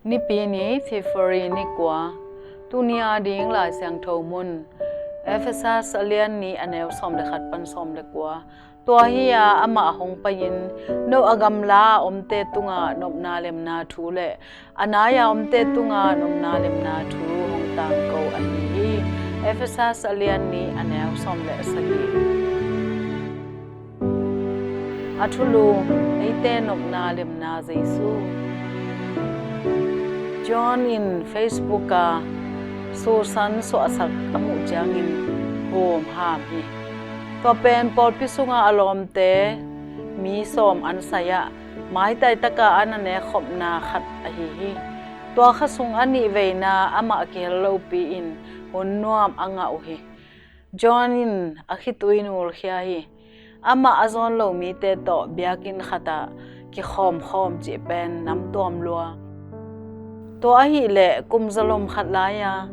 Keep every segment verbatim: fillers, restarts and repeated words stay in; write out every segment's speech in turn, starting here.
Nipi ni, February ni kua. Tuni a ding Lai Siangtho mun, Efesa a lian nih, a neu sawm le khat pan sawm le kua. Tua hi-a amah hong pai-in, no a gamla a omte tungah nopna lemna thu le a nai-a omte tungah nopna lemna thu hong tangko ahi hi. Efesa a lian nih, a neu sawm le sagih. A thulu: Eite nopna lemna Jesu. John in Facebook ah Susan suahsak a muh ciangin humham hi. Tua pen pawlpi sungah a lawmte mi sawm an sai-ah maitai taka an a nekkhopna khat ahi hi. Tua kha sung a nihveina amah kihel lopi-in hun nuam a ngah uh hi. John in a khitui nulkhia hi. Amah a zawn lo mite tawh biakinn khatah kikhawmkhawm cih pen namtuam lua. Tua ahih leh kum zalom khat lai-a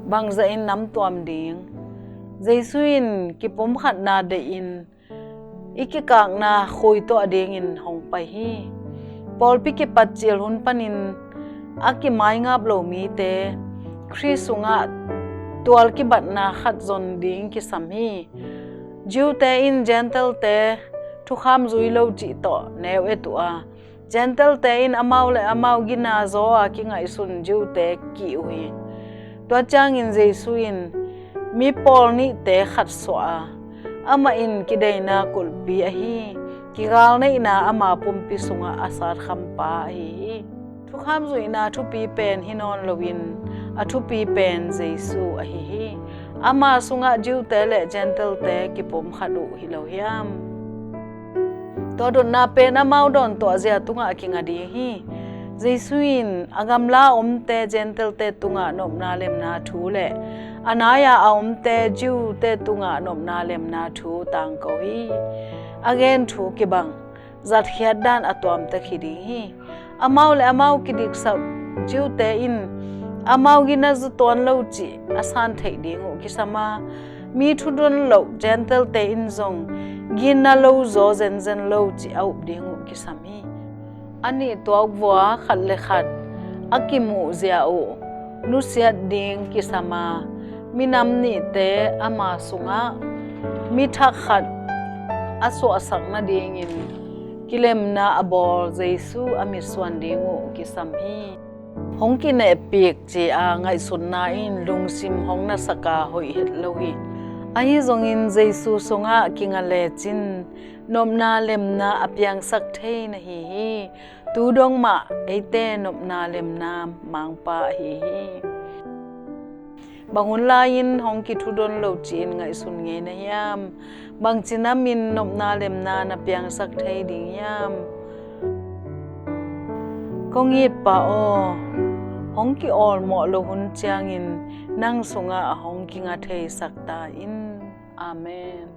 bangzah in namtuam ding? Jesu in kipumkhatna deihin i kikakna khuituah dingin hong pai hi. Pawlpi kipatcil hun panin a kimaingap lo mite Khrih sungah tual kibatna khat zon ding kisam hi. Jew-te in Gentile-te thukham zui lo cih tawh neu et uh a, Gentile-te in amau le amau gina zaw a kingaihsun Jew-te kih uh hi. Tua ciangin Jesu in mi pawl nihte khat suah a, amah in kideina kulhpi ahi, kigalneihna ama pumpi sungah a satkhampa ahi hi. Thukham zuihna thupi pen hi nawn loin a thupi pen Jesu ahi hi. Ama sungah Jew-te le Gentile-te kipumkhat uh hi lo hiam? Tua dotna pen amau dawntuahzia tungah kinga ding hi. Jesu in a gamla a omte Gentile-te tungah nopna lemna thu le a nai-a a omte Jew-te tungah nopna lemna thu tangko hi. A gen thu kibang, zatkhiat dan a tuamtek hi ding hi. Amau le amau kidiksak Jew-te in amau gina zu tuan lo cih a san theih ding uh kisam a, mi thudon loh Gentile-te in zong gina lo zaw zenzen lo cih a up ding uh kisam hi. A nih tuak vua khat le khat a kimuhzia uh nusiat ding kisam a, minam nihte ama sungah mi thak khat a suahsak nadingin kilemna a bawl Jesu a mitsuan ding uh kisam hi. Hong kinehpih ci-a ngaihsutna in lungsim hong nasak a hoih het lo hi. Ahi zongin Jesu sungah kinga lecin nopna lemna a piangsak thei na hi hi. Tu dong mah eite nopna lemna mangpa ahi hi. Bang hun lai-in hong kithudon lo ci-in ngaihsun ngei na hiam? Bangci namin nopna lemna na piangsak thei ding hiam? Kong it Pa aw, hong ki-awlmawh loh hun ciangin nang sungah hong kinga theisak ta in. Amen.